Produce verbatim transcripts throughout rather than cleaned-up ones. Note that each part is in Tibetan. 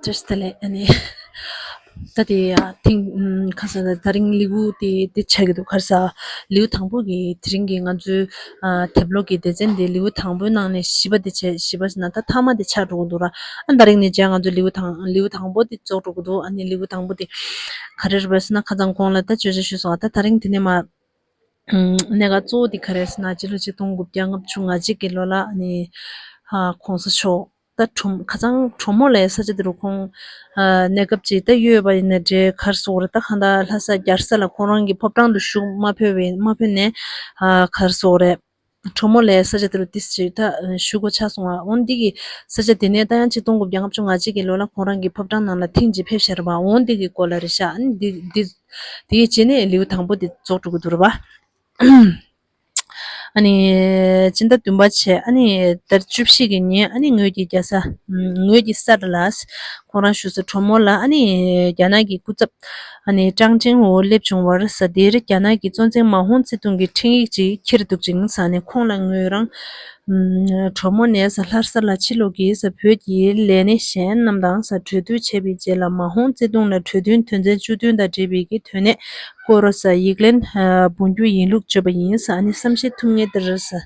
བཀྲ་ཤིས་བདེ་ལེགས། ཨ་ནི། ད་དེ་ཡ་ཐེངས་ཨམ་ཁ་ས་ད་རིང་ལེའུ་དེ་དེ་ཆགས་ཀྱི་འདུག་ཁ་ས་ལེའུ་དང་པོ་གི་དེ་རིང་གི་ང་ཚོའི་ཨ་དེབ་ཀློག་གི་སྡེ་ཚན་དེ་ལེའུ་དང་པོའི་ནང་ནས་བཞི་པ་དེ་བྱས། བཞི་པ་ཟེར་ན་ད་ཐ་མ་དེ་ཆགས་འགྲོ་གི་འདུག་ར། ཨ་ད་རིང་ནས་བྱས་ང་ཚོ་ལེའུ་དང་ལེའུ་དང་པོ་དེ་རྫོགས་འགྲོ་གི་འདུག་ཨ་ནི་ལེའུ་དང་པོ་དེ་ག་རེ་རེད་པས་ཟེར་ན། ཁ་སང་གོང་ལ་ད་བརྗོད་བྱ་ཞུས་སོང་། ད་ད་རིང་དེ་ནས་མ། ཨམ་གནད་འགག་གཙོ་བོ་དེ་ག་རེ་ཟེར་ན། སྤྱི་ལོ་ཆིག་སྟོང་དགུ་བརྒྱ་ལྔ་བཅུ་ང་གཅིག་གི་ལོ་ལ་ཨ་ནི་ཧ་གོང་ས་མཆོག་ད་གྲོ་ཁ་སང་གྲོ་མོ་ལའི་ས་ཆ་དེ་རུ་ཁོང་ཨ་གནས་སྐབས་ཅིག་ད་གཡོས་པ་ཡིན་ན་འདྲ། ག་རེ་ཟེར་དགོས་རེད། ད་གང་ལྟར་ལྷ་ས་རྒྱལ་ས་ལ་ཁོང་རང་གི་ཕོ་བྲང་དུ་བཞུགས་མ་ཕོད་པའི་མ་ཕོད་ནས་ཨ་ག་རེ་ཟེར་དགོས་རེད། གྲོ་མོ་ལའི་ས་ཆ་དེ་རུ་ཏིས་ཅིག་ད་བཞུགས་དགོས་ཆགས་སོང་བ། འོ་འདི་གི་ས་ཆ་དེ་ནས་ད་ཡང་ཆིག་སྟོང་དགུ་བརྒྱ་ལྔ་བཅུ་ང་གཅིག་གི་ལོ་ལ་ཁོང་རང་གི་ཕོ་བྲང་ནང་ལ་ཐེངས་གཅིག་ཕེབས་ཤར་བ། འོ་འདི་གི་སྐོར་ལ་རེད་ཤག་ཨ་ནི་འདི་འདི་དེའི་རྗེས་ནས་ལེའུ་དང་པོ་དེ་རྫོགས་འགྲོ་གི་འདུག་རེད་པ། ཨ་ནི་སྤྱི་ཟླ་བདུན་པ་བྱས། ཨ་ནི་ཟླ་བཅུ་བཞི་གི་ཉིན་ཨ་ནི་ངོས་ཀྱི་རྒྱལ་ས་ངོས་ཀྱི་ས་ར་ལ་ཁོང་རང་བཞུགས་ས་གྲོ་མོ་ལ་ཨ་ནི་རྒྱ་ནག་གི་སྐུ་ཚབ་ཨ་ནི་ཀྲང་ཅིང་ཝུ་སླེབས་བྱུང་བར་ཟེར། དེར་རྒྱ་ནག་གི་གཙོ་འཛིན་མཱ་ཧོང་ཙེ་ཏུང་གིས་འཕྲིན་ཡིག་ཅིག་འཁྱེར་འདུག་ཅིང་ཟེར་ནས། ཁོང་ལ་ངོས་རང་གྲོ་མོ་ནས་ལྷ་ས་ལ་ཕྱིར་ལོག་གིས་བོད་ཀྱི་ལས་སྣེ་གཞན་རྣམས་དང་གྲོས་བསྡུར་བྱས་པའི་རྗེས་ལ། མཱ་ཧོང་ཙེ་ཏུང་ལ་གྲོས་མཐུན་དོན་ཚན་བཅུ་བདུན་དང་འབྲེལ་བའི་གི་དོན་གནད་སྐོར་ཡིག་ལན་འབུལ་རྒྱུ་ཡིན་ལུགས་བརྗོད་པ་ཡིན་ཟེར། ཨ་ནི་བསམ་ཤེས་ཐུབ་ངེས་དེར་ཟེར།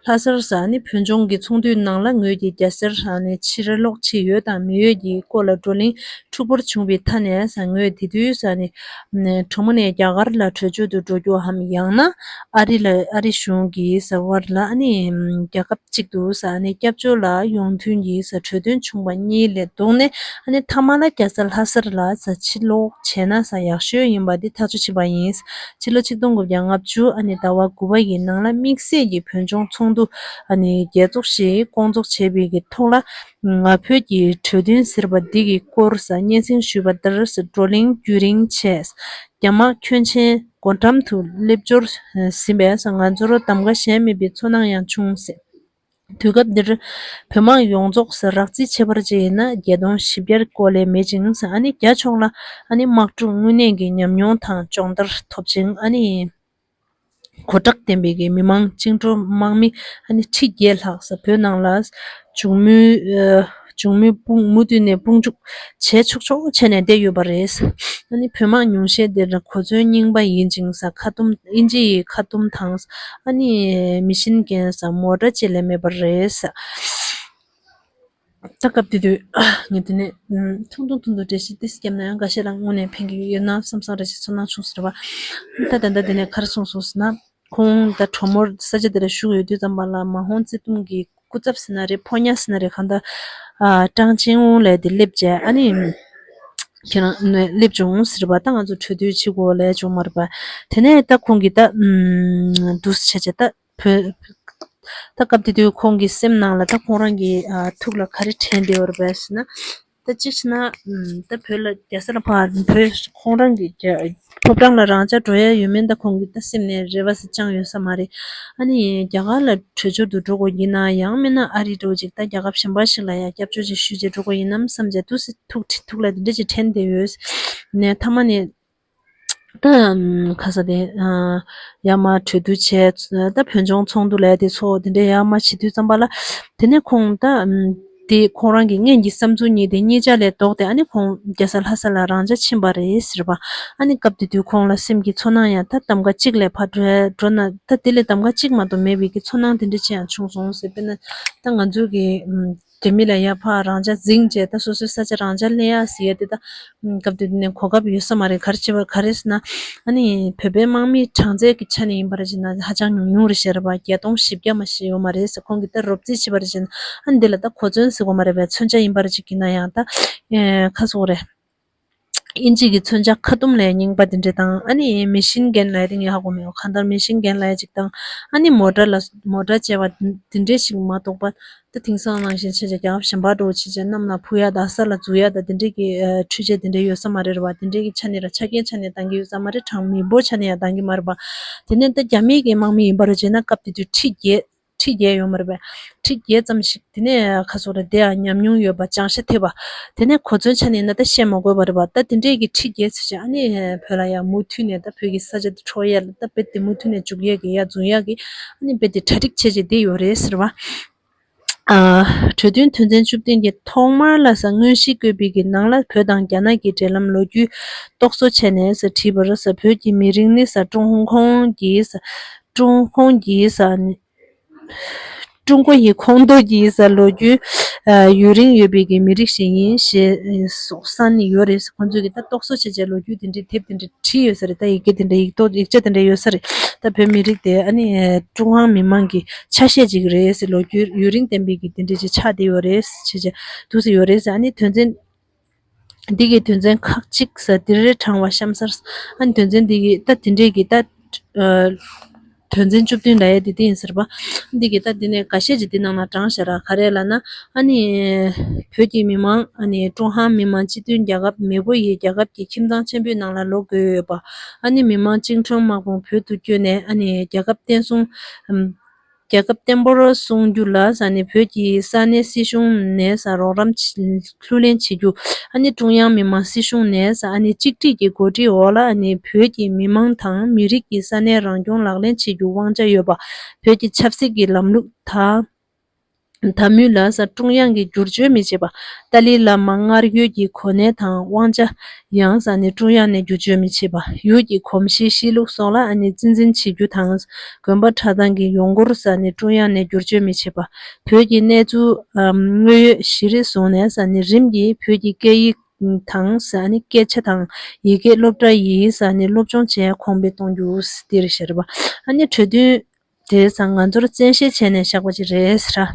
ལྷ་སར་ཟེར་ནི་བོད་ལྗོངས་ཀྱི་ཚོགས་འདུའི་ནང་ལ་ངོས་ཀྱི་རྒྱལ་སར་ནས་ཕྱིར་ལོག་བྱས་ཡོད་དང་མེད་ཡོད་ཀྱི་སྐོར་ལ་བགྲོ་གླེང་འཁྲུག་པོར་བྱུང་བའི་མཐའ་ནས་ངོས་དེ་དུས་ནས་གྲོ་མོ་ནས་རྒྱ་གར་ལ་བྲོས་བྱོལ་དུ་འགྲོ་རྒྱུའམ་ཡང་ན་ཨ་རི་ལ་ཨ་རི་གཞུང་གི་དབར་ལ་ཨ་ནི་རྒྱལ་ཁབ་གཅིག་ཏུ་ཨ་ནི་སྐྱབས་བཅོལ་ལ་ཡོང་མཐུན་གྱི་གྲོས་མཐུན་བྱུང་བ་གཉིས་ལས་ལྡོག་ནས། ཨ་ནི་མཐའ་མ་ལ་རྒྱལ་ས་ལྷ་སར་ལ་ཕྱིར་ལོག་བྱས་ན་ཡག་ཤོས་ཡིན་པ་འདི་ཐག་གཅོད་བྱས་པ་ཡིན། ཕྱི་ལོ་ཆིག་སྟོང་དགུ་བརྒྱ་ལྔ་བཅུ་ཨ་ནི་ཟླ་བ་དགུ་པ་ཡི་ནང་ལ་དམིགས་བསལ་གྱི་བོད་ལྗོངས་ཚོགས་འདུ་ཨ་ནི་རྒྱལ་ཚོགས་ཤིག་བསྐོང་ཚོགས་བྱས་པའི་གི་ཐོག་ལ། ང་ཕོད་ཀྱི་གྲོས་མཐུན་ཟེར་བ་འདི་གི་སྐོར་སྙན་སེང་ཞུས་པ་ལྟར་བགྲོ་གླེང་རྒྱུན་རིང་བྱས། རྒྱ་དམག་ཁྱོན་ཆེ་སྒོ་འགྲམ་དུ་སླེབས་འབྱོར་ཟིན་པས་ང་ཚོར་གདམ་ག་གཞན་མེད་པའི་ཚོར་སྣང་ཡང་བྱུང་། དུས་སྐབས་འདིར་བོད་དམག་ཡོངས་རྫོགས་རགས་རྩིས་བྱས་པར་བྱས་ཡིན་ན་བརྒྱད་སྟོང་བཞི་བརྒྱ་སྐོར་ལས་མེད་ཅིང་། ཨ་ནི་རྒྱ་ཕྱོགས་ལ་ཨ་ནི་དམག་འཁྲུག་དངོས་གནས་ཀྱི་ཉམས་མྱོང་དང་སྦྱོང་བརྡར་ཐོབ་ཅིང་། ཨ་ནི་གོ་དྲག་ལྡན་པའི་གི་མི་མང་བཅིངས་འགྲོལ་དམག་མི་ཨ་ནི་ཁྲི་བརྒྱད་ལྷག་བོད་ནང་ལ་འབྱུང་མུས་འབྱུང་མུས་དཔུང་མུ་མཐུད་ནས་དཔུང་འཇུག་བྱས་ཆོག་ཆོག་བྱས་ནས་བསྡད་ཡོད་པ་རེད། ཨ་ནི་བོད་དམག་ཉུང་ཤས་དེར་གོ་མཚོན་རྙིང་པ་ཡིན་ཅིང་ཁ་ཐུམ་ཨིན་ཇི་ཡི་ཁ་ཐུམ་དང་ཨ་ནི་མི་ཤིན་གན་མོ་ཊ་བཅས་ལས་མེད་པ་རེད། ད་སྐབས་དེ་དུས་ངས་དེ་ནས་ཐུང་ཐུང་ཐུང་ཐུང་འགྲེལ་བཤད་ཏིས་བརྒྱབ་ན་ཡང་འགའ་ཤས་ལ་དངོས་གནས་ཕན་གྱི་ཡོད་ན་བསམ་བསམ་རེ་ཞིག་ཚོར་སྣང་བྱུང་ཟེར་བ། ད་ད་ལྟ་དེ་ནས་ག་རེ་གསུངས་སོང་ཟེར་ན། ཁོང་ད་གྲོ་མོར་ས་ཆ་དེ་ལ་བཞུགས་ཡོད་དུས་ཙམ་པ་ལ་མ་ཧོང་ཙེ་ཏུང་གི་སྐུ་ཚབ་ཟེར་ན་རེད། ཕོ་ཉ་ཟེར་ན་རེད། གང་ད་ཀྲང་ཅིང་ཝུ་ལས་དེ་སླེབས་བྱས། ཨ་ནི་ཁྱེད་རང་ནས་སླེབས་བྱུང་ཟེར་བ། ད་ང་ཚོ་གྲོས་བསྡུར་བྱེད་དགོས་ལས་བྱུང་མ་རེད་པ། དེ་ནས་ད་ཁོང་གིས་ད་འདུག་སེ་བྱས་བྱས་ད། བོད། ད་སྐབས་དེ་དུས་ཁོང་གི་སེམས་ནང་ལ་ད་ཁོང་རང་གི་ཨ་ཐུགས་ལ་ག་རེ་དྲན་བསྡད་ཡོད་རེད་པས་ཟེར་ན། ད་གཅིག་བྱས་ན་ཨམ་ད་བོད་ལ་རྒྱལ་ས་ལ་ཕར་བོད་ཁོང་རང་གི་རྒྱ་ཕོ་བྲང་ལ་རང་འཇགས་འགྲོ་ཡ་ཡོད་མེད་ད་ཁོང་གི་ད་སེམས་ནས་རེ་བ་ཟེར་བཅངས་ཡོད་ས་མ་རེད། ཨ་ནི་རྒྱ་གར་ལ་བྲོས་བྱོལ་དུ་འགྲོ་དགོས་ཡིན་ན་ཡང་མིན་ན་ཨ་རི་འདྲ་བོ་ཅིག་ད་རྒྱལ་ཁབ་གཞན་པ་ཞིག་ལ་ཡང་སྐྱབས་བཅོལ་ཅིག་ཞུས་བྱས་འགྲོ་དགོས་ཡིན་ནམ་བསམ་བྱས་འདུག་སེ་ཐུགས་ཐུགས་ལ་དེ་འདྲ་ཅིག་དྲན་བསྡད་ཡོད། ནས་མཐའ་མ་ནས། ད་ཁ་ས་དེ་ཡར་མར་གྲོས་བསྡུར་བྱས། ད་བོད་ལྗོངས་ཚོགས་འདུ་ལས་དེ་ཚོ་དེ་འདྲའི་ཡར་མར་བྱེད་དུས་ཙམ་པ་ལ། དེ་ནས་ཁོང་ད་དེ་ཁོང་རང་གི་སྔོན་གྱི་བསམ་ཚུལ་གཉིས་དེ་གཉིས་ཆ་ལས་ལྡོག་སྟེ་ཨ་ནི་ཁོང་རྒྱལ་ས་ལྷ་ས་ལ་རང་འཇགས་ཕྱིན་པ་རེད་ཟེར་བ། ཨ་ནི་སྐབས་དེ་དུས་ཁོང་ལ་སེམས་ཀྱི་ཚོར་སྣང་ཡང་ད་གདམ་ག་གཅིག་ལས་ཕར་འགྲོ་འགྲོ་ན་ད་དེ་ལས་གདམ་ག་གཅིག་མ་གཏོགས་མེད་པའི་གི་ཚོར་སྣང་དེ་འདྲ་ཅིག་ཡང་བྱུང་སོང་ཟེར། དཔེར་ན་ད་ང་ཚོའི་གི་རྒྱ་མི་ལ་ཡར་ཕར་རང་འཇགས་འཛིང་བྱས་ད་སོ་སོའི་ས་ཆ་རང་འཇགས་ལེན་ཡ་ཟེར་ཡ་དེ་ད་སྐབས་དེ་ནས་གོ་སྐབས་ཡོད་ས་མ་རེད། ག་རེ་བྱེད་པ་ག་རེ་ཟེར་ན། ཨ་ནི་བོད་པའི་དམག་མི་གྲངས་ཚད་ཀྱི་ཆ་ནས་ཡིན་པར་བྱས་ན་ཧ་ཅང་ཉུང་ཉུང་རེད་ཤག་རེད་པ། བརྒྱད་སྟོང་བཞི་བརྒྱ་མ་ཞིག་ཡོད་མ་རེད་ཟེར། ཁོང་གིས་ད་རོབ་རྩིས་བྱས་པར་བྱས་ན་ཨ་ནི་འདི་ལ་ད་གོ་མཚོན་ཟེར་དགོས་མ་རེད་པས། མཚོན་ཆ་ཡིན་པར་ཅིག་ཡིན་ན་ཡང་ད་ཁ་སོག་རེད། ཨིན་ཇི་གི་མཚོན་ཆ་ཁ་ཐུམ་ལས་རྙིང་པ་དེ་འདྲ་དང་། ཨ་ནི་མེ་ཤིན་གན་ལབ་ཡ་དེ་ངས་ཧ་གོ་མེད། གང་ལྟར་མེ་ཤིན་གན་ལབ་ཡ་ཅིག་དང་། ཨ་ནི་མོ་ཊ་ལ་མོ་ཊ་བཅས་པ་དེ་འདྲ་ཞིག་མ་གཏོགས་པ། ད་དེང་སང་ནང་བཞིན་བྱས་བྱས་རྒྱལ་ཁབ་གཞན་པ་འདྲ་བོ་བྱས་བྱས་གནམ་ལ་འཕུར་ཡ་དང་ས་ལ་འཛུལ་ཡ་དང་དེ་འདྲས་ཀྱི་འཕྲུལ་ཆས་དེ་འདྲས་ཡོད་ས་མ་རེད་རེད་བ། དེ་འདྲས་ཀྱི་ཆ་ནས་ར་ཆ་རྐྱེན་ཆ་ནས་འདང་གི་ཡོད་ས་མ་རེད། གྲངས་མི་འབོར་ཆ་ནས་ཡང་འདང་གི་མ་རེད་བ། དེ་ནས་ད་རྒྱ་མིའི་གི་དམག་མི་ཡིན་པ་རེད་བྱས་ན་སྐབས་དེ་དུས་ཁྲི་བརྒྱད། ཁྲི་བརྒྱད་ཡོད་མ་རེད་པས། ཁྲི་བརྒྱད་ཙམ་ཞིག་དེ་ནས་ཁ་སོག་རེད། དེ་ཡང་ཉམས་མྱོང་ཡོད་པ། སྦྱང་ཤ་ཐེབས་པ། དེ་ནས་གོ་མཚོན་ཆ་ནས་ན་ད་བཤད་མ་དགོས་པ་རེད་པ། ད་དེ་འདྲས་ཀྱི་ཁྲི་བརྒྱད་ཟེར་བྱས་ཨ་ནི་བོད་ལ་ཡང་མུ་མཐུད་ནས་ད་བོད་ཀྱི་ས་ཆ་དེ་འཕྲོག་ཡས་ལ་ད་རྦད་དེ་མུ་མཐུད་ནས་འཇུག་ཡས་ཀྱི་ཡ་འཛུགས་ཡས་ཀྱི་ཨ་ནི་རྦད་དེ་གྲ་སྒྲིག་བྱས་བྱས་བསྡད་ཡོད་རེད་ཟེར་བ། གྲོས་མཐུན་དོན་ཚན་བཅུ་བདུན་གྱི་ཐོག་མར་ལ་ས་དངོས་གཞི་བཀོད་པའི་གི་ནང་ལ་བོད་དང་རྒྱ་ནག་གི་འབྲེལ་ལམ་ལོ་རྒྱུས་རྟོག་བཟོ་བྱས་ནས་ས་བྲིས་པར་ས་བོད་ཀྱི་མི་རིགས་ནི་ས་ཀྲུང་ཧོང་ཁོང་གི་ས་ཀྲུང་ཧོང་གི་ས་ཀྲུང་གོ་ཡི་ཁོངས་གཏོགས་ཀྱི་ས་ལོ་རྒྱུས་ཡུན་རིང་ཡོད་པའི་གི་མི་རིགས་ཤིག་ཡིན་ཞེས་སོགས་ས་ནི་ཡོད་རེད། ཁོང་ཚོས་གི་ད་རྟོག་བཟོ་བྱས་བྱས་ལོ་རྒྱུས་དེ་འདྲའི་དེབ་དེ་འདྲ་བྲིས་ཡོད་ས་རེད། ད་ཡི་གེ་དེ་འདྲ་ཡིག་ཐོག་ཡིག་ཆ་དེ་འདྲ་ཡོད་ས་རེད། ད་བོད་མི་རིགས་དེ་ཨ་ནི་ཀྲུང་ཧྭ་མི་དམངས་ཀྱི་ཆ་ཤས་ཅིག་རེད་ཟེར། ལོ་རྒྱུས་ཡུན་རིང་ལྡན་པའི་གི་དེ་འདྲ་ཅིག་ཆགས་བསྡད་ཡོད་རེད་ཟེར་བྱས་བྱས་འདུག་སེ་ཡོད་རེད་ཟེར། ཨ་ནི་དོན་ཚན་འདི་གི་དོན་ཚན་ཁག་ཅིག་ཟེར་འདིར་དྲངས་པ་གཤམ་གསལ། ཨ་ནི་དོན་ཚན་འདི་གི་ད་དེ་འདྲའི་གི་ད་དོན་ཚན་བཅུ་བདུན་ལ་ཡ་དེ་དེ་ཡིན་ཟེར་བ། འདི་གི་ད་འདི་ནས་འགའ་ཤས་ཅིག་འདི་ནང་ལ་དྲངས་བཞག་ར། ག་རེ་ལབ་ན། ཨ་ནི་བོད་ཀྱི་མི་མང་ཨ་ནི་ཀྲུང་ཧྭ་མི་དམངས་སྤྱི་མཐུན་རྒྱལ་ཁབ་མེས་པོ་ཡི་རྒྱལ་ཁབ་ཀྱི་ཁྱིམ་ཚང་ཆེན་པོའི་ནང་ལ་ལོག་དགོས་ཡོད་པ། ཨ་ནི་མི་དམངས་བཅིངས་འགྲོལ་དམག་དཔུང་བོད་དུ་བསྐྱོད་ནས་ཨ་ནི་རྒྱལ་ཁབ་བརྟན་སྲུང་ཨམ། རྒྱལ་ཁབ་བརྟན་པོར་སྲུང་རྒྱུ་ལ་ས་ནི་བོད་ཀྱི་ས་གནས་སྲིད་གཞུང་ནས་ས་རོགས་རམ་བྱེད་ལྷུར་ལེན་བྱེད་རྒྱུ། ཨ་ནི་ཀྲུང་དབྱང་མི་དམངས་སྲིད་གཞུང་ནས་ས་ཨ་ནི་གཅིག་སྒྲིལ་གྱི་འགོ་ཁྲིད་འོག་ལ་ཨ་ནི་བོད་ཀྱི་མི་དམངས་དང་མི་རིགས་ཀྱི་ས་གནས་རང་སྐྱོང་ལག་ལེན་བྱེད་རྒྱུ་དབང་ཆ་ཡོད་པ། བོད་ཀྱི་ཆབ་སྲིད་ཀྱི་ལམ་ལུགས་དང་། ད་མུས་ལ་ས་ཀྲུང་དབྱང་གིས་བསྒྱུར་བཅོས་མི་བྱེད་པ། ཏཱ་ལའི་བླ་མ་སྔར་ཡོད་ཀྱི་གོ་གནས་དང་དབང་ཆ་ཡང་ས་ནི་ཀྲུང་དབྱང་ནས་བསྒྱུར་བཅོས་མི་བྱེད་པ། ཡུལ་གྱི་གོམས་གཤིས་གཤིས་ལུགས་སོགས་ལ་ཨ་ནི་གཅེས་འཛིན་བྱེད་རྒྱུ་དང་། དགོན་པ་གྲྭ་ཚང་གི་ཡོང་སྒོར་ས་ནི་ཀྲུང་དབྱང་ནས་བསྒྱུར་བཅོས་མི་བྱེད་པ། བོད་ཀྱི་གནས་ཚུལ་དངོས་ཡོད་གཞི་རིགས་བཟུང་ནས་ས་ནི་རིམ་གྱིས་བོད་ཀྱི་སྐད་ཡིག་དང་ས་ནི་སྐད་ཆ་དང་ཡི་གེ་སློབ་གྲྭ་ཡི་ས་ནི་སློབ་སྦྱོང་བྱས་གོང་འཕེལ་གཏོང་རྒྱུ་དེ་རེད་ཤག་རེད་པ། ཨ་ནི་གྲོས་མཐུན་དེ་ས་ང་ཚོར་བཙན་ཤེད་བྱས་ནས་བཞག་པ་ཅིག་རེད་ཟེར།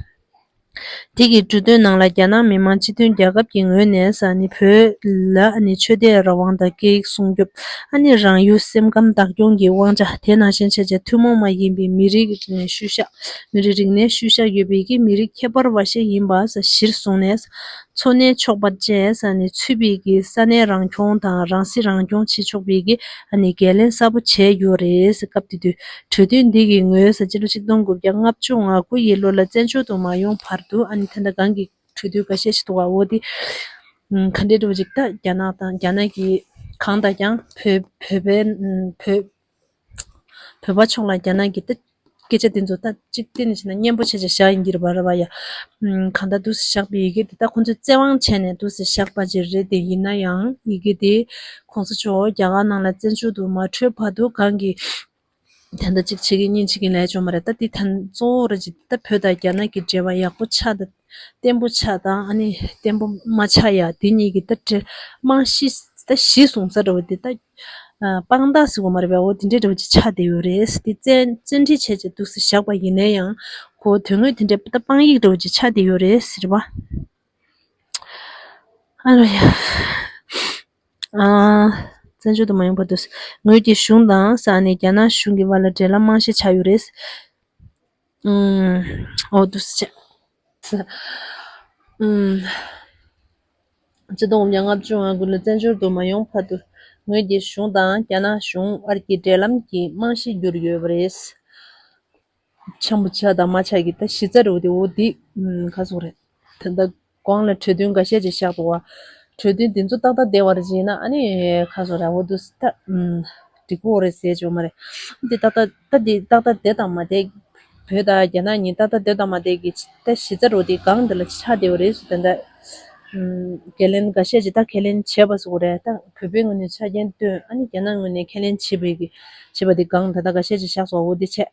དེ་གི་གྲོས་མཐུན་ནང་ལ་རྒྱ་ནག་མི་དམངས་སྤྱི་མཐུན་རྒྱལ་ཁབ་ཀྱི་ངོས་ནས་ས་ནི་བོད་ལ་ཨ་ནི་ཆོས་དད་རང་དབང་དང་སྐད་ཡིག་སྲུང་སྐྱོབ། ཨ་ནི་རང་ཡུལ་སེམས་ཁམས་བདག་སྐྱོང་གི་དབང་ཆ། དེ་ནང་བཞིན་བྱས་བྱས་ཐུན་མོང་མ་ཡིན་པའི་མི་རིགས་རིག་གནས་ཤུལ་བཞག་མི་རིགས་རིག་གནས་ཤུལ་བཞག་ཡོད་པའི་གི་མི་རིགས་ཁྱད་པར་བ་ཞིག་ཡིན་པ་ས་གཞིར་བཟུང་ནས་འཚོ་གནས་ཆོག་པ་བཅས་ས་ནི་ཚུད་པའི་གི་ས་གནས་རང་སྐྱོང་དང་རང་སྲིད་རང་སྐྱོང་བྱེད་ཆོག་པའི་གི་ཨ་ནི་འགན་ལེན་གསལ་པོ་བྱས་ཡོད་རེད། སྐབས་དེ་དུས་གྲོས་མཐུན་འདི་གི་ངོས་ས་སྤྱི་ལོ་ཆིག་སྟོང་དགུ་བརྒྱ་ལྔ་བཅུ་ང་དགུ་ཡི་ལོ་ལ་བཙན་བྱོལ་དུ་མ་ཡོང་བར་དུ་ཨ་ནི་ད་ལྟ་གང་གི་གྲོས་མཐུན་འགའ་ཤས་ཤིག་འདུག་བ། འོ་དེ་ག་འདྲའི་འགྲོ་ཅིག་ད་རྒྱ་ནག་དང་རྒྱ་ནག་གི་གང་ལྟར་ཀྱང་བོད་བོད་པའི་བོད་བོད་པ་ཕྱོགས་ལ་རྒྱ་ནག་གི་ད་སྐད་ཆ་དེ་ཚོ་ད་གཅིག་བལྟས་ནས་བྱས་ན་སྙན་པོ་བྱས་བྱས་བཞག་ཡིན་གྱི་རེད་པ་རེད་པ་ཡ། གང་ལྟར་འདུག་སེ་བཞག་པའི་ཡི་གེ་དེ་ད་ཁོང་ཚོས་བཙན་དབང་བྱས་ནས་འདུག་སེ་བཞག་པ་ཅིག་རེད། དེ་ཡིན་ན་ཡང་ཡི་གེ་དེ་གོང་ས་མཆོག་རྒྱ་གར་ནང་ལ་བཙན་བྱོལ་དུ་མ་འཕྲོད་བར་དུ་གང་གི་ད་ལྟ་གཅིག་བྱེད་ཀྱིན་གཉིས་བྱེད་ཀྱིན་ལས་བྱུང་མ་རེད། ད་དེ་ད་གཙོ་བོ་རེད་ཅིག་ད་བོད་དང་རྒྱ་ནག་གི་འབྲེལ་བ་ཡག་པོ་ཆགས་ད་བརྟན་པོ་ཆགས་དང་ཨ་ནི་བརྟན་པོ་མ་ཆགས་ཡ་དེ་གཉིས་ཀྱི་ད་འབྲེལ་རྨང་གཞི་ད་གཞི་བཟུང་ས་འདྲ་བོ་དེ་ད་དཔང་རྟགས་ཟེར་དགོས་མ་རེད་པས། འོ་དེ་འདྲའི་འདྲ་བོ་ཅིག་ཆགས་བསྡད་ཡོད་རེད། དེ་བཙན་བཙན་ཁྲིད་བྱས་བྱས་འདུག་སེ་བཞག་པ་ཡིན་ན་ཡང་ཁོ་དོན་དངོས་དེ་འདྲའི་ད་དཔང་ཡིག་འདྲ་བོ་ཅིག་ཆགས་བསྡད་ཡོད་རེད་ཟེར་བ། ཨ་རོ་ཡ། ཨ། བཙན་བྱོལ་དུ་མ་ཡོང་བར་དུ། ངོས་ཀྱི་གཞུང་དང་ས་ནི་རྒྱ་ནག་གཞུང་གི་བར་ལ་འབྲེལ་ལམ་རྨང་གཞི་ཆགས་ཡོད་རེད། ཨུམ། འོ་འདུག་སེ་བྱས། ཨུམ། ཆིག་སྟོང་དགུ་བརྒྱ་ལྔ་བཅུ་ང་དགུ་ལོ་བཙན་བྱོལ་དུ་མ་ཡོང་བར་དུ་ངོས་ཀྱི་གཞུང་དང་རྒྱ་ནག་གཞུང་དབར་གྱི་འབྲེལ་ལམ་གྱི་རྨང་གཞི་གྱུར་ཡོད་པ་རེད། འཆམ་པོ་ཆགས་དང་མ་ཆགས་ཀྱི་ད་གཞི་རྩ་རེད་པ། དེ་འོ་འདི་ཨུམ་ག་སོགས་རེད། ད་ལྟ་གོང་ལ་གྲོས་མཐུན་འགའ་ཤས་ཅིག་བཞག་འདུག་བ། གྲོས་མཐུན་འདི་ཚོ་ཏག་ཏག་བསྡད་པ་རེད་ཅེ་ན་ཨ་ནི་ག་སོགས་རེད། འོ་འདུག་སེ་ད་ཨུམ་འགྲིག་པོ་རེད་ཟེར་བྱུང་མ་རེད། འདི་ཏག་ཏག་ད་འདི་ཏག་ཏག་བསྡད་དང་མ་བསྡད། བོད་དང་རྒྱ་ནག་གཉིས་ཏག་ཏག་བསྡད་དང་མ་བསྡད་ཀྱི་ད་གཞི་རྩ་རེད་པ། དེ་སྒང་འདི་ལ་ཆགས་བསྡད་པ་རེད་ཟེར། ད་ལྟ་ཨུམ་འགན་ལེན་འགའ་ཤས་ཅིག་ད་ཁས་ལེན་བྱས་པ་སོགས་རེད། ད་བོད་པའི་ངོས་ནས་ཆ་རྐྱེན་བཏོན་ཨ་ནི་རྒྱ་ནག་ངོས་ནས་ཁས་ལེན་བྱས་པའི་གི་བྱས་པ་དེ་སྒང་ད་ལྟ་འགའ་ཤས་ཅིག་བཞག་སོང་། འོ་དེ་བྱས།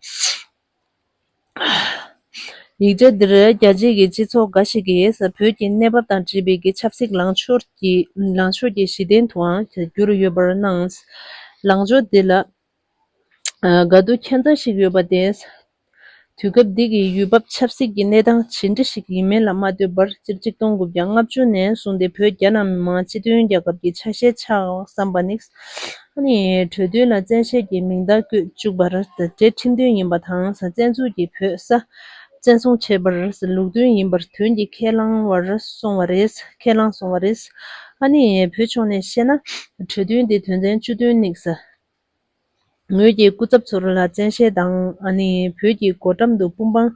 ཡིག་ཆ་འདིར་རྒྱལ་སྤྱིའི་གི་སྤྱི་ཚོགས་འགའ་ཞིག་གིས་བོད་ཀྱི་གནས་བབ་དང་འབྲེལ་བའི་གི་ཆབ་སྲིད་ལངས་ཕྱོགས་ཀྱི་ལངས་ཕྱོགས་ཀྱི་གཞི་རྟེན་དུའང་གྱུར་ཡོད་པར་སྣང་། ལངས་ཕྱོགས་འདི་ལ་དགའ་སྡུག་ཁྱད་མཚར་ཞིག་ཡོད་པ་སྟེ། དུས་སྐབས་འདི་གི་ཡུལ་བབ་ཆབ་སྲིད་ཀྱི་གནས་སྟངས་ཇི་འདྲ་ཞིག་ཡིན་མིན་ལ་མ་ལྟོས་པར་སྤྱིར་ཆིག་སྟོང་དགུ་བརྒྱ་ལྔ་བཅུ་ནས་བཟུང་སྟེ་བོད་རྒྱ་ནག་མི་དམངས་སྤྱི་མཐུན་རྒྱལ་ཁབ་ཀྱི་ཆ་ཤས་ཆགས་བསམ་པ་ནི། ཨ་ནི་གྲོས་མཐུན་ལ་བཙན་ཤེད་ཀྱིས་མིང་རྟགས་བཀོད་བཅུག་པར་འབྲེལ་ཁྲིམས་མཐུན་ཡིན་པ་དང་བཙན་འཛུལ་གྱིས་བོད་ས་བཙན་བཟུང་བྱས་པར་ལུགས་མཐུན་ཡིན་པར་དོན་གྱིས་ཁས་བླངས་པར་སོང་བ་རེད། ཁས་བླངས་སོང་བ་རེད། ཨ་ནི་བོད་ཕྱོགས་ནས་བཤད་ན་གྲོས་མཐུན་དེ་དོན་ཚན་བཅུ་བདུན་དམིགས་ས། ངོས་ཀྱི་སྐུ་ཚབ་ཚོར་ལ་བཙན་ཤེད་དང་ཨ་ནི་བོད་ཀྱི་སྒོ་འགྲམ་དུ་དཔུང་དཔང་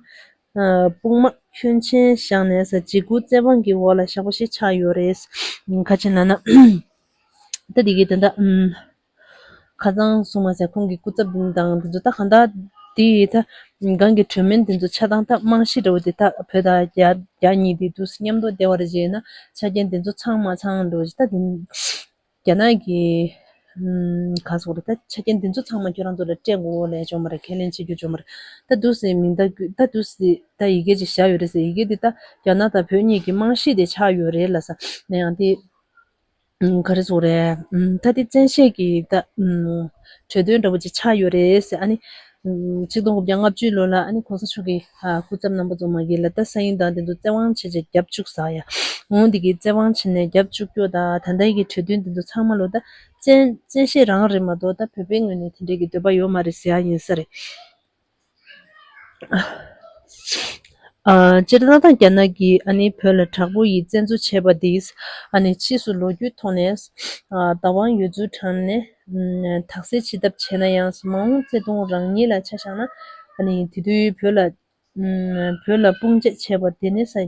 དཔུང་དམག་ཁྱོན་ཆེན་བཞག་ནས་ས་འཇིགས་སྐུལ་བཙན་དབང་གི་འོག་ལ་བཞག་པ་ཞིག་ཆགས་ཡོད་རེད། ཁ་ཅིག་ལབ་ན། ད་འདི་གི་ད་ལྟ་ཨུམ། ཁ་སང་གསུངས་མ་ཟད་ཁོང་གི་སྐུ་ཚབ་དང་དེ་ཚོ་ད་གང་ལྟར་ དེ་ཡི་ད་གང་གི་གྲོས་མོལ་དེ་ཚོ་ཆ་ཚང་ད་རྨང་གཞི་འདྲ་བོ་དེ་ད་བོད་དང་རྒྱ་རྒྱ་གཉིས་དེ་དུས་མཉམ་དུ་བསྡད་པ་རེད་ཅེ་ན་ཆ་རྐྱེན་དེ་ཚོ་ཚང་མ་ཚང་འགྲོ་ཅེ་ད་དེ་རྒྱ་ནག་གི་ཨམ་ག་སོགས་རེད་ད་ཆ་རྐྱེན་དེ་ཚོ་ཚང་མ་ཁྱོད་རང་ཚོ་ལ་སྤྲད་དགོས་ལས་ཅོ་མ་རེད། ཁས་ལེན་བྱེད་རྒྱུ་ཅོ་མ་རེད། ད་དུས་སི་མིང་ད་ད་དུས་སི་ད་ཡི་གེ་ཅིག་བཞག་ཡོད་རེད་ཟེར། ཡི་གེ་དེ་ད་རྒྱ་ནག་དང་བོད་གཉིས་ཀྱི་རྨང་གཞི་དེ་ཆགས་ཡོད་རེད་ལ་ས་ན་ཡང་དེ། ཨུམ། ག་རེ་ཟེར་རེད། ཨུམ། ད་དེ་བཙན་ཤེད་ཀྱི་ད་ཨུམ། གྲོས་དོན་འདྲ་བོ་ཅིག་ཆགས་ཡོད་རེད་ཟེར། ཨ་ནི། ཨུམ། ཆིག་སྟོང་དགུ་བརྒྱ་ལྔ་བཅུ་ལོ་ལ་ཨ་ནི་གོང་ས་མཆོག་གི་ཨ་སྐུ་ཚབ་རྣམ་པ་ཚོ་མ་གི་ལ་ད་ས་ཡིན་དང་དེ་ཚོ་བཙན་དབང་བྱས་བྱས་རྒྱབ་བཅུག་ས་ཡ། འོང་དེ་གི་བཙན་དབང་བྱས་ནས་རྒྱབ་བཅུག་རྒྱུ་ད་ད་ལྟ་གི་གྲོས་དོན་དེ་ཚོ་ཚང་མ་ལོ་ད་བཙན་བཙན་ཤེད་རང་རེད་མ་གཏོགས་ད་བོད་པའི་ངོས་ནས་དེ་འདྲའི་གི་འདོད་པ་ཡོད་མ་རེད་ཟེར་ཡ་ཡིན་ས་རེད། ཨ། སྤྱིར་བཏང་ད་རྒྱ་ནག་གིས་ཨ་ནི་བོད་ལ་དྲག་པོ་ཡིས་བཙན་འཛུལ་བྱས་པ་འདིས་ཨ་ནི་ཕྱིས་སུ་ལོ་རྒྱུས་ཐོག་ནས་ཨ་བདག་དབང་ཡོད་ཚུལ་དྲངས་ནས་ཨམ་དག་སེལ་བྱེད་ཐབས་བྱས་ན་ཡང་མ་འོངས་བརྩེ་དུང་རང་ཉིད་ལ་ཆ་བཞག་ན་ཨ་ནི་དེ་དུས་བོད་ལ་ཨམ་བོད་ལ་དཔུང་བཅད་བྱས་པ་དེ་ནི་ས་ཨ་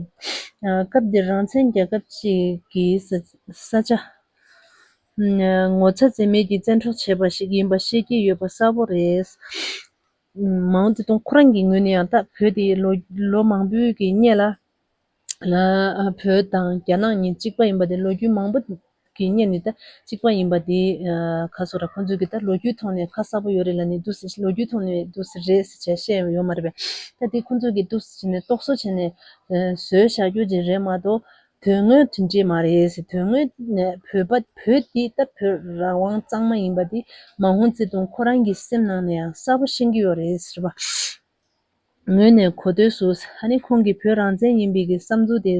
སྐབས་དེར་རང་བཙན་རྒྱལ་ཁབ་ཅིག་གི་ས་ས་ཆ་ཨམ་ངོ་ཚ་འཛེམ་མེད་ཀྱིས་བཙན་འཕྲོག་བྱས་པ་ཞིག་ཡིན་པ་ཤེས་ཀྱི་ཡོད་པ་གསལ་པོ་རེད། མའོ་ཙེ་ཏུང་ཁོ་རང་གི་ངོས་ནས་ཡང་ད་བོད་དེ་ལོ་ལོ་མང་པོའི་གི་སྔོན་ལ་ལ་བོད་དང་རྒྱ་ནག་གཉིས་གཅིག་པ་ཡིན་པ་དེ་ལོ་རྒྱུས་མང་པོ་གི་སྔོན་ནས་ད་གཅིག་པ་ཡིན་པ་དེ་ཁ་སོ་ར་ཁོང་ཚོས་གི་ད་ལོ་རྒྱུས་ཐོག་ནས་ཁ་གསལ་པོ་ཡོད་རེད་ལ་ནི་འདུག་སེ་ལོ་རྒྱུས་ཐོག་ནས་འདུག་སེ་རེད་ཟེར་བྱས་བཤད་ཡོད་མ་རེད་པས། ད་དེ་ཁོང་ཚོས་གི་འདུག་སེ་བྱས་ནས་རྟོག་བཟོ་བྱས་ནས་བཟོས་བཞག་རྒྱུ་ཅིག་རེད་མ་གཏོགས། དོན་དངོས་དེ་འདྲས་མ་རེད་ཟེར། དོན་དངོས་ནས་བོད་པ་བོད་འདི་ད་བོད་རང་དབང་གཙང་མ་ཡིན་པ་འདི་མ་ཧོང་ཙེ་ཏུང་ཁོ་རང་གི་སེམས་ནང་ནས་ཡང་གསལ་པོ་ཤེས་ཀྱི་ཡོད་རེད་ཟེར་བ། ངོས་ནས་གོ་ཐོས་སུ་ཨ་ནི་ཁོང་གིས་བོད་རང་བཙན་ཡིན་པའི་གི་བསམ་ཚུལ་དེ།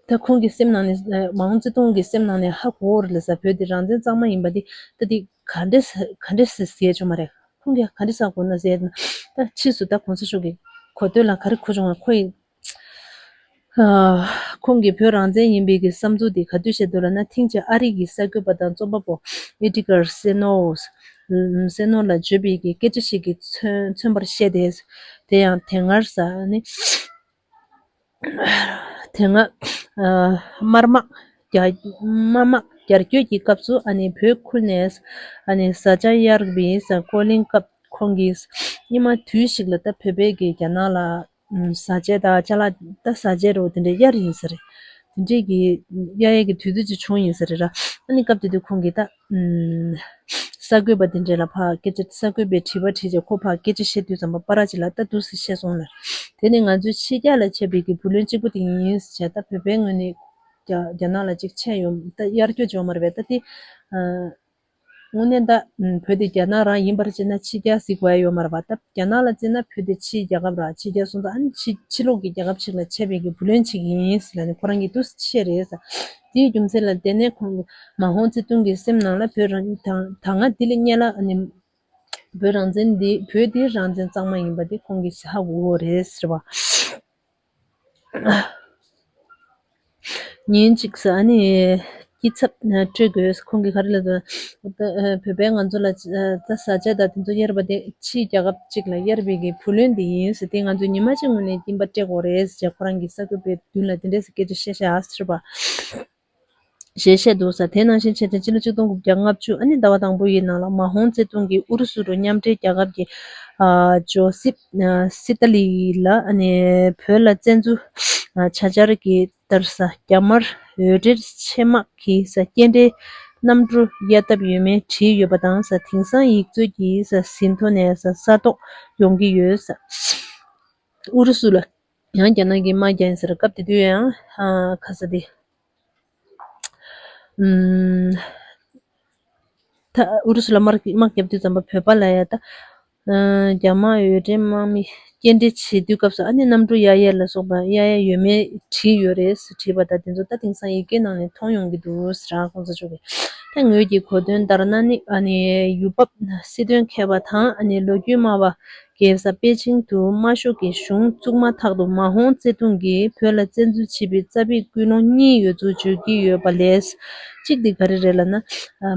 ད་ཁོང་གི་སེམས་ནང་ནས་མ་ཧོང་ཙེ་ཏུང་གི་སེམས་ནང་ནས་ཧ་གོ་རེད་ལ་ས། བོད་འདི་རང་བཙན་གཙང་མ་ཡིན་པ་འདི་ད་འདི་ག་འདྲས་ག་འདྲས་ཟེར་ཟེར་ཆོག་མ་རེད། ཁོང་གིས་ག་འདྲས་ཟེར་གོ་ན་ཟེར་ན་ད་ཕྱིས་སུ་ད་གོང་ས་མཆོག་གི་གོ་ཐོས་ལ་ག་རེ་གོ་བྱུང་བ་ཁོ་ཡིན། ཁོང་གིས་བོད་རང་བཙན་ཡིན་པའི་གི་བསམ་ཚུལ་དེ་ག་དུས་བཤད་འདུག་ལབ་ན། ཐེངས་གཅིག་ཨ་རི་གི་གསར་འགོད་པ་དང་རྩོམ་པ་པོ་ཨེ་ཏི་གར་སེ་ནོ་སེ་ནོ་ལ་བརྗོད་པའི་གི་སྐད་ཆ་ཞིག་གིས་མཚོན་མཚོན་པར་བཤད་དེ། དེ་ཡང་དེ་སྔར་ས་ནི་དེ་སྔ་དམར་དམག་རྒྱ་དམར་དམག་རྒྱ་སྐྱོད་ཀྱི་སྐབས་སུ་ཨ་ནི་བོད་ཁུལ་ནས་ཨ་ནི་བཟའ་བཅའ་གཡར་བའི་ས་སྐོར་གླེང་སྐབས་ཁོང་གིས་སྔོན་མ་དུས་ཤིག་ལ་ད་བོད་པའི་གི་རྒྱ་ནག་ལ། བཟའ་བཅའ་དང་ཅ་ལག་ད་བཟའ་བཅའ་རོ་དེ་འདྲའི་གཡར་ཡིན་ས་རེད། དེ་འདྲའི་གི་གཡར་ཡས་ཀྱི་དུས་ཚོད་ཅིག་བྱུང་ཡིན་ས་རེད་ར། ཨ་ནི་སྐབས་དེ་དུས་ཁོང་གིས་ད་གསར་འགོད་པ་དེ་འདྲས་ལ་ཕར་སྐད་ཆ་གསར་འགོད་པས་དྲི་བ་དྲིས་རྗེས་ཁོ་ཕར་སྐད་ཆ་བཤད་དུས་ཙམ་པ་པ་ར་ཅིག་ལ་ད་འདུག་སེ་བཤད་སོང་ལ། དེ་ནི་ང་ཚོའི་ཕྱི་རྒྱལ་ལ་ཆགས་པའི་གི་བུ་ལོན་གཅིག་པུ་དེ་ཡིན་ཟེར་བྱས་ད་བོད་པའི་ངོས་ནས་རྒྱ་རྒྱ་ནག་ལ་ཅིག་ཆད་ཡོང་ད་གཡར་སྐྱོར་བྱུང་མ་རེད་པས་ད་དེ། དངོས་གནས་ད་བོད་དེ་རྒྱ་ནག་རང་ཡིན་པར་བྱས་ན་ཕྱི་རྒྱལ་ཟིག་དགོས་ཡ་ཡོད་མ་རེད་པ། ད་རྒྱ་ནག་ལ་བརྩིས་ན་བོད་དེ་ཕྱིའི་རྒྱལ་ཁབ་ར་ཕྱི་རྒྱལ་སོང་ཙང་ཨ་ནི་ཕྱི་ཕྱི་ལོགས་ཀྱི་རྒྱལ་ཁབ་ཅིག་ལ་ཆད་པའི་གི་བུ་ལོན་ཅིག་ཡིན་ཟེར་ལ་ནི་ཁོ་རང་གི་འདུག་སེ་བཤད་རེད་ཟེར། དེའི་རྒྱུ་མཚན་ལ་དེ་ནས་ཁོང་གི་མ་ཧོང་ཙེ་ཏུང་གི་སེམས་ནང་ལ་བོད་རང་ད་ད་སྔ་དེ་ལས་སྔོན་ལ་ཨ་ནི་བོད་རང་བཙན་འདི་བོད་དེ་རང་བཙན་གཙང་མ་ཡིན་པ་དེ་ཁོང་གིས་ཧ་གོ་གོ་རེད་ཟེར་བ། ཉིན་གཅིག་ས་ཨ་ནི་སྐྱིད་ཚབ་སྤྲོད་དགོས། ཁོང་གིས་ག་རེ་ལབ་འདུག་ད་བོད་པས་ང་ཚོ་ལ་ད་བཟའ་བཅའ་དང་དེ་ཚོ་གཡར་བ་དེ་ཕྱིའི་རྒྱལ་ཁབ་ཅིག་ལ་གཡར་བའི་གི་བུ་ལོན་དེ་ཡིན་ཟེར་ཏེ་ང་ཚོས་ཉི་མ་གཅིག་སྔོན་ནས་སྐྱིན་པ་སྤྲད་དགོས་རེད་ཟེར་ཁོ་རང་གི་གསར་འགོད་པའི་མདུན་ལ་དེ་འདྲས་སེ་སྐད་ཆ་བཤད་བཤད་ཨ་ཟེར་བ། ཞེས་བཤད་འདུག་ས། དེ་ནང་བཞིན་ཆེ་ཆེ་ཕྱི་ལོ་ཆིག་སྟོང་དགུ་བརྒྱ་ལྔ་བཅུ་ཨ་ནི་ཟླ་བ་དང་པོ་ཡི་ནང་ལ་མ་ཧོང་ཙེ་ཏུང་གིས་ཨུ་རུ་སུ་རུ་མཉམ་འབྲེལ་རྒྱལ་ཁབ་ཀྱི་ཨ་ཇོ་སིབ་ཨ་སི་ཏ་ལི་ལ་ཨ་ནི་བོད་ལ་བཙན་འཛུལ་ཨ་བྱ་འཆར་གྱི་ལྟར་ས་རྒྱ་དམར་འོས་འབྲེལ་ཆེད་དམག་གི་ས་སྐྱེལ་འདྲེན་གནམ་གྲུ་གཡར་ཐབས་ཡོད་མེད་དྲིས་ཡོད་པ་དང་ས་དེང་སང་ཡིག་མཛོད་ཀྱི་ས་ཟིན་ཐོ་ནས་ས་ས་རྟོགས་ཡོང་གི་ཡོད་ས། ཨུ་རུ་སུ་ལ་ཡང་རྒྱ་ནག་གིས་དམག་རྒྱག་ཡིན་ཟེར་སྐབས་དེ་དུས་ཡང་ཨ་ཁ་ས་དེ། ཨུམ། ད་ཨུ་རུ་སུ་ལ་དམག་དམག་བརྒྱབ་དུས་ཙམ་པ་བོད་པ་ལ་ཡ་ད། ཨ་རྒྱ་དམར་འོས་འབྲེལ་དམག་མི་སྐྱེལ་འདྲེན་བྱེད་དུས་སྐབས་སུ་ཨ་ནི་གནམ་གྲུ་གཡར་ཡས་ལ་སོགས་པ་གཡར་ཡས་ཡོད་མེད་དྲིས་ཡོད་རེད་ཟེར་དྲིས་པ་ད་དེ་ཚོ་ད་དེང་སང་ཡི་གེ་ནང་ནས་མཐོང་ཡོང་གི་འདུག་ཟེར་ཨ་ཁོང་ཚོ་ཚོ་གིས། ད་ངོས་ཀྱི་གོ་དོན་ལྟར་ན་ནི་ཨ་ནི་ཡུལ་བབ་སྲིད་དོན་མཁས་པ་དང་ཨ་ནི་ལོ་རྒྱུས་སྨྲ་བ། རྒྱལ་ས་པེ་ཅིང་དུ་དམར་ཤོག་གི་གཞུང་བཙུགས་མ་ཐག་ཏུ་མ་ཧོང་ཙེ་ཏུང་གིས་བོད་ལ་བཙན་འཛུལ་བྱེད་པའི་རྩ་བའི་ཀུན་སློང་གཉིས་ཡོད་ཚུལ་བརྗོད་ཀྱི་ཡོད་པ་ལས། གཅིག་དེ་ག་རེ་རེད་ལབ་ན།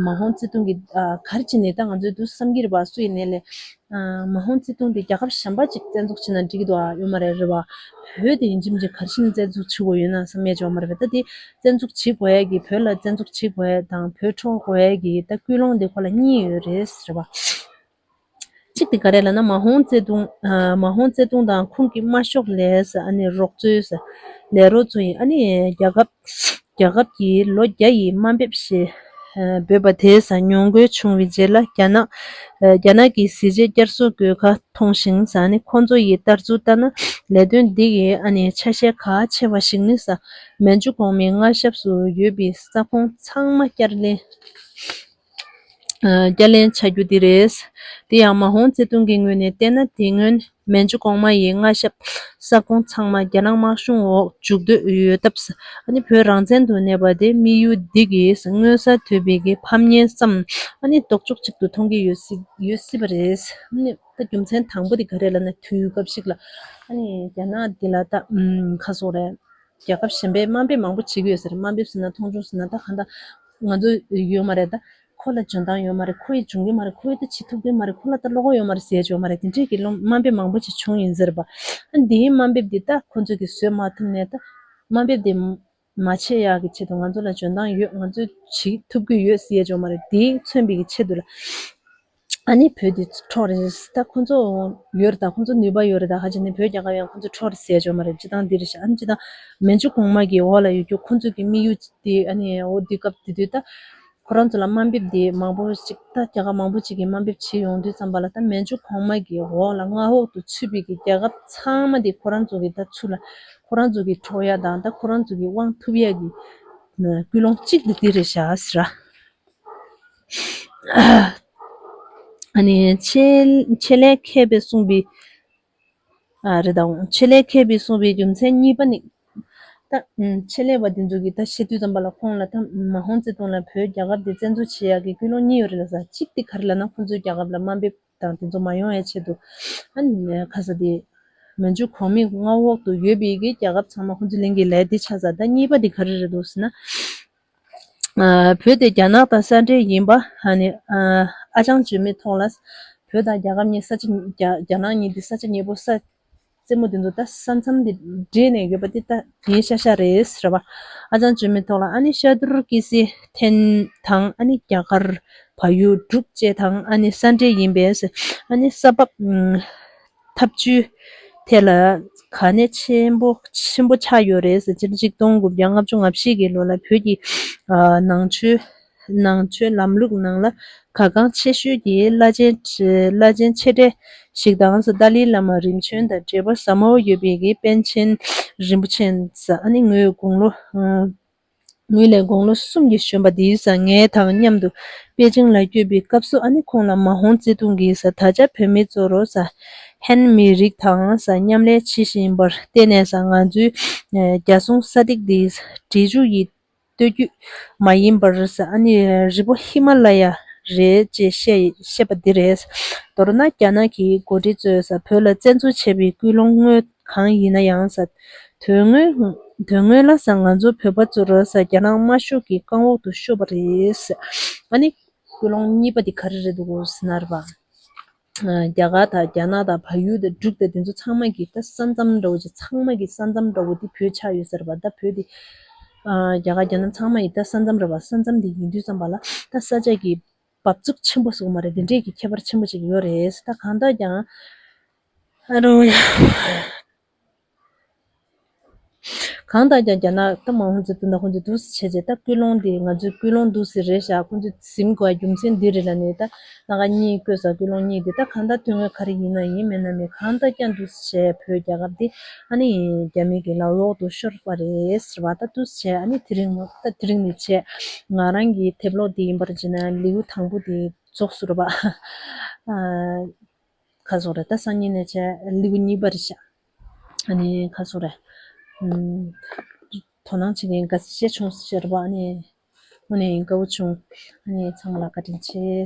མ་ཧོང་ཙེ་ཏུང་གིས་ག་རེ་བྱས་ནས་ད་ང་ཚོས་འདུག་བསམ་གྱི་རེད་པ། སུ་ཡིན་ནའི་ལས། མ་ཧོང་ཙེ་ཏུང་དེ་རྒྱལ་ཁབ་གཞན་པ་ཅིག་བཙན་འཛུལ་བྱས་ན་འགྲིག་གི་འདུག་ཨ་ཡོད་མ་རེད་རེད་པ། བོད་དེ་ཡིན་གཅིག་མིན་གཅིག་ག་རེ་བྱས་ནས་བཙན་འཛུལ་བྱེད་དགོས་ཡོད་ན་བསམ་ཡས་ཅིག་ཡོད་མ་རེད་པ། ད་དེ་བཙན་འཛུལ་བྱེད་དགོས་ཡས་ཀྱི་བོད་ལ་བཙན་འཛུལ་བྱེད་དགོས་ཡས་དང་བོད་འཕྲོག་དགོས་ཡས་ཀྱི་ད་ཀུན་སློང་དེ་ཁོ་ལ་གཉིས་ཡོད་རེད་ཟེར་བ། གཅིག་དེ་ག་རེ་ལབ་ན། མ་ཧོང་ཙེ་ཏུང་། ཨ། མ་ཧོང་ཙེ་ཏུང་དང་ཁོང་གི་དམར་ཤོག་ལས་ཨ་ནི་རོགས་ཚོས་ལས་རོགས་ཚོ་ཡིས་ཨ་ནི་རྒྱ་གར་རྒྱ་གར་གྱི་ལོ་བརྒྱ་ཡི་དམའ་འབེབས་ཞེས་འབོད་པ་དེས་མྱོང་རྒོལ་བྱུང་བའི་རྗེས་ལ། རྒྱ་ནག་རྒྱ་ནག་གི་གཟི་བརྗིད་བསྐྱར་གསོ་དགོས་ཁ་མཐོང་ཞིང་ཨ་ནི་ཁོང་ཚོ་ཡི་ལྟ་ཚུལ་ལྟར་ན། ལས་དོན་འདི་ཡི་ཨ་ནི་ཆ་ཤས་གལ་ཆེ་བ་ཞིག་ནི་ས་མན་ཇུ་གོང་མའི་མངའ་ཞབས་སུ་ཡོད་པའི་ས་ཁོངས་ཚང་མ་བསྐྱར་ལེན། ཨ། བསྐྱར་ལེན་བྱ་རྒྱུ་དེ་རེད། དེ་ཡང་མ་ཧོང་ཙེ་ཏུང་གི་ངོས་ནས་བལྟས་ན། དེ་སྔོན་མན་ཇུ་གོང་མ་ཡི་མངའ་ཞབས་ས་ཁོངས་ཚང་མ་རྒྱ་ནག་དམར་གཞུང་འོག་འཇུག་འདོད་ཡོད་སྟབས། ཨ་ནི་བོད་རང་བཙན་དུ་གནས་པ་དེ་དམིགས་ཡུལ་འདི་གིས་མངོན་གསལ་དོད་པའི་གི་ཕམ་ཉེས་སམ་ཨ་ནི་ལྡོག་ཕྱོགས་གཅིག་ཏུ་མཐོང་གི་ཡོད་སྲིད་ཡོད་སྲིད་པ་རེད། ཨ་ནི་ད་རྒྱུ་མཚན་དང་པོ་དེ་ག་རེ་ལབ་ན། དུས་སྐབས་ཤིག་ལ་ཨ་ནི་རྒྱ་ནག་འདི་ལ་ད་ཨུམ་ག་སོགས་རེད། རྒྱལ་ཁབ་གཞན་པས་དམའ་འབེབས་མང་པོ་བྱེད་ཀྱི་ཡོད་ཟེར། དམའ་འབེབས་ཟེར་ན་མཐོང་ཆུང་ཟེར་ན། ད་གང་ལྟར་ང་ཚོ་ཡོད་མ་རེད། ད་ཁོ་ལ་འཇོན་ཐང་ཡོད་མ་རེད། ཁོ་ཡི་འཇོན་གྱི་མ་རེད། ཁོ་ཡི་ད་བྱེད་ཐུབ་ཀྱི་མ་རེད། ཁོ་ལ་ད་བློ་ཁོག་ཡོད་མ་རེད་ཟེར་ཡ་ཅིག་ཡོད་མ་རེད། དེ་འདྲས་ཀྱི་བློ་དམའ་འབེབས་མང་པོ་ཅིག་བྱུང་ཡིན་ཟེར་བ། ཨ། འདིའི་དམའ་འབེབས་འདི་ད་ཁོ་ཚོས་ཀྱི་བཟོད་མ་ཐུབ་ནས། ད་དམའ་འབེབས་འདི་མ་བྱེད་ཡག་གི་ཆེད་དུ། ང་ཚོ་ལ་འཇོན་ཐང་ཡོད། ང་ཚོས་བྱེད་ཐུབ་ཀྱི་ཡོད་ཟེར་ཡ་ཅིག་ཡོད་མ་རེད། དེ་མཚོན་པའི་གི་ཆེད་དུ་ལ། ཨ་ནི་བོད་འདི་འཕྲོག་རེད། ད་ཁོ་ཚོ་ཡོད་རེད། ད་ཁོ་ཚོ་ནུས་པ་ཡོད་རེད། ད་ཧ་ཅང་ནི་བོད་རྒྱལ་ཁབ་ཡང་ཁོ་ཚོ་འཕྲོག་རེད་ཟེར་ཡ་ཅིག་ཡོད་མ་རེད། སྤྱིར་བཏང་འདི་རེད་ཤག་ཨ་ནི་སྤྱིར་བཏང་མན་ཇུ་གོང་མ་གི་འོག་ལ་ཡོད་རྒྱུ་ཁོ་ཚོ་གི་དམིགས་ཡུལ་དེ། ཨ་ནི་འོ་དེ་སྐབས་དེ་དུས་ད་ཁོ་རང་ཚོ་ལ་དམའ་འབེབས་དེ་མང་པོ་ཅིག་ད་རྒྱལ་ཁབ་མང་པོ་ཅིག་གིས་དམའ་འབེབས་བྱེད་ཡོང་དུས་ཙམ་པ་ལ། ད་མན་ཇུ་གོང་མ་གི་འོག་ལ་མངའ་འོག་ཏུ་ཚུད་པའི་གི་རྒྱལ་ཁབ་ཚང་མ་དེ་ཁོ་རང་ཚོ་གི་ད་ཚུར་ལ་ཁོ་རང་ཚོ་གི་འཕྲོག་ཡ་དང་། ད་ཁོ་རང་ཚོ་གི་དབང་ཐུབ་ཡ་གི་ཀུན་སློང་གཅིག་དེ་དེ་རེད་ཤག་ཟེར། ཨ་ནི་ཆེད་ཆེད་ལས་མཁས་པས་གསུངས་པའི། ཨ། རེད་དང་། ཆེད་ལས་མཁས་པས་གསུངས་པའི་རྒྱུ་མཚན་གཉིས་པ་ནི། ད་ཆེད་ལས་པ་དེ་ཚོ་གིས་ད་བཤད་དུས་ཙམ་པ་ལ། ཁོང་ལ་ད་མ་ཧོང་ཙེ་ཏུང་ལ་བོད་རྒྱལ་ཁབ་དེ་བཙན་འཛུལ་བྱེད་ཡག་གི་ཀུན་སློང་གཉིས་ཡོད་རེད་ལ་ཟེར། གཅིག་དེ་ག་རེ་ལབ་ན། ཁོང་ཚོའི་རྒྱལ་ཁབ་ལ་དམའ་འབེབས་དང་དེ་ཚོ་མ་ཡོང་ཡའི་ཆེད་དུ། ཨ་ནི་ཁ་ས་དེ་མན་ཇུ་གོང་མའི་མངའ་འོག་ཏུ་ཡོད་པའི་གི་རྒྱལ་ཁབ་ཚང་མ་ཁོང་ཚོས་ལེན་གྱི་ལས་དེ་ཆགས་ས། ད་གཉིས་པ་དེ་ག་རེ་རེད་འདུག་ཟེར་ན། ཨ། བོད་དེ་རྒྱ་ནག་དང་ས་འབྲེལ་ཡིན་པ། ཨ་ནི། ཨ། ཨ་ཅང་བཅོས་མའི་ཐོག་ལ། བོད་དང་རྒྱ་གར་གཉིས་ས་ཆ། རྒྱ་རྒྱ་ནག་གཉིས་དེ་ས་ཆ་ཉེ་པོ། ས་རྩེ་མོ་དེ་ཚོ་ད་ས་མཚམས་དེ་འདྲེས་ནས་ཡོད་པ་དེ་ད་ངའི་ཤ་ཤ་རེད་ཟེར་བ། ཨ་ཅང་བཅོས་མའི་ཐོག་ལ། ཨ་ནི་ཤར་ཏུར་ཀི་སི་ཐན་དང་། ཨ་ནི་རྒྱ་གར། བལ་ཡུལ། འབྲུག་བཅས་དང་ཨ་ནི་ས་འབྲེལ་ཡིན་པས། ཨ་ནི་ས་བབ། ཨ། འཐབ་ཇུས་ཐད་ལ་གལ་གནད་ཆེན་པོ་ཆེན་པོ་ཆགས་ཡོད་རེད་ཟེར། སྤྱིར་ཆིག་སྟོང་དགུ་བརྒྱ་ལྔ་བཅུ་ང་བཞི་གི་ལོ་ལ་བོད་ཀྱི། ཨ། ནང་ཆོས་ནང་ཆོས་ལམ་ལུགས་ནང་ལ་གལ་འགངས་ཆེ་ཤོས་ཀྱི་བླ་ཆེན་བླ་ཆེན་ཆེ་གྲས་ཤིག་དང་། ཏཱ་ལའི་བླ་མ་རིམ་བྱོན་དང་འབྲེལ་བ་ཟབ་མོ་ཡོད་པའི་གི་པཎ་ཆེན་རིན་པོ་ཆེ། ཨ་ནི་ངོས་དགུང་ལོ། ཨ། ངོས་ལས་དགུང་ལོ་གསུམ་གྱིས་གཞོན་པ་དེས་ངེད་དང་མཉམ་དུ་པེ་ཅིང་ལ་བསྐྱོད་པའི་སྐབས་སུ། ཨ་ནི་ཁོང་ལ་མ་ཧོང་ཙེ་ཏུང་གིས་ད་ཆ་བོད་མི་ཚོར་ཧན་མི་རིགས་དང་མཉམ་ལས་བྱེད་བཞིན་པར་བརྟེན་ནས། ང་ཚོའི་རྒྱལ་སྲུང་ས་ཐིག་འདི་འབྲས་ཆུ་ཡི་སྟོད་རྒྱུད་མ་ཡིན་པར། ཨ་ནི་རི་བོ་ཧི་མ་ལ་ཡ་རེད་ཅེས་བཤད་བཤད་པ་འདི་རེད། མདོར་ན་རྒྱ་ནག་གི་འགོ་ཁྲིད་ཚོས་བོད་ལ་བཙན་འཛུལ་བྱས་པའི་ཀུན་སློང་དངོས་གང་ཡིན་ན་ཡང་། དོན་དངོས་དོན་དངོས་ལ་ང་ཚོ་བོད་པ་ཚོར་རྒྱ་ནག་དམར་ཤོག་གི་རྐང་འོག་ཏུ་ཤོར་བ་རེད། ཨ་ནི་ཀུན་སློང་གཉིས་པ་འདི་ག་རེ་རེད་འདུག་ཟེར་ན་རེད་པ། རྒྱ་གར་དང་རྒྱ་ནག་དང་བལ་ཡུལ་དང་འབྲུག་དང་དེ་ཚོ་ཚང་མ་གི་ད་ས་མཚམས་འདྲ་བོ་ཅིག་ཚང་མ་གི་ས་མཚམས་འདྲ་བོ་དེ་བོད་ཆགས་ཡོད་ཟེར་བ། ད་བོད་དེ་རྒྱ་གར་རྒྱ་ནག་ཚང་མ་ཡི་ད་ས་མཚམས་རེད་པ། ས་མཚམས་དེ་ཡིན་དུས་ཙམ་པ་ལ་ད་ས་ཆ་གི་འབབ་ཚུགས་ཆེན་པོ་ཟེར་དགོས་མ་རེད། དེ་འདྲས་ཀྱི་ཁྱད་པར་ཆེན་པོ་ཅིག་ཡོད་རེད། ད་གང་ལྟར་ཀྱང་། ཨ་རོ་ཡ། གང་ལྟར་ཀྱང་རྒྱ་ནག་ད་མ་ཧོང་ཙེ་ཏུང་དང་ཁོང་ཚོས་འདུག་སེ་བྱས་བྱས། ད་ཀུན་སློང་འདི་ང་ཚོའི་ཀུན་སློང་འདུག་སེ་རེད་ཤག་ཁོང་ཚོས་ཟིན་དགོས་རྒྱུ་མཚན་འདི་རེད་ལབ་ནས། ད་སྣ་ཁ་གཉིས་བཀོད་ས་ཀུན་སློང་གཉིས་འདི། ད་གང་ལྟར་དོན་དངོས་ག་རེ་ཡིན་ན་ཡིན། མེད་ན་མེད། གང་ལྟར་ཀྱང་འདུག་སེ་བྱས་བོད་རྒྱལ་ཁབ་འདི་ཨ་ནི་རྒྱ་མི་གི་ལག་འོག་ཏུ་ཤོར་བ་རེད་ཟེར་བ། ད་འདུག་སེ་བྱས་ཨ་ནི་དེ་རིང་ད་དེ་རིང་ནས་བྱས་ང་རང་གི་དེབ་ཀློག་འདི་ཡིན་པར་བྱས་ན་ལེའུ་དང་པོ་འདི་རྫོགས་སོང་རེད་པ། ཨ། ག་ཟེར་དགོས་རེད། ད་སང་ཉིན་ནས་བྱས་ལེའུ་གཉིས་པ་རེད་ཤག་ཨ་ནི་ག་ཟེར་དགོས་རེད། ཨམ། དོ་སྣང་བྱེད་མཁན་འགའ་ཤས་བྱུང་ཟེར་བ། ཨ་ནི་དངོས་གནས་དགའ་བོ་བྱུང་། ཨ་ནི་ཚང་མ་ལ་བཀའ་དྲིན་ཆེ།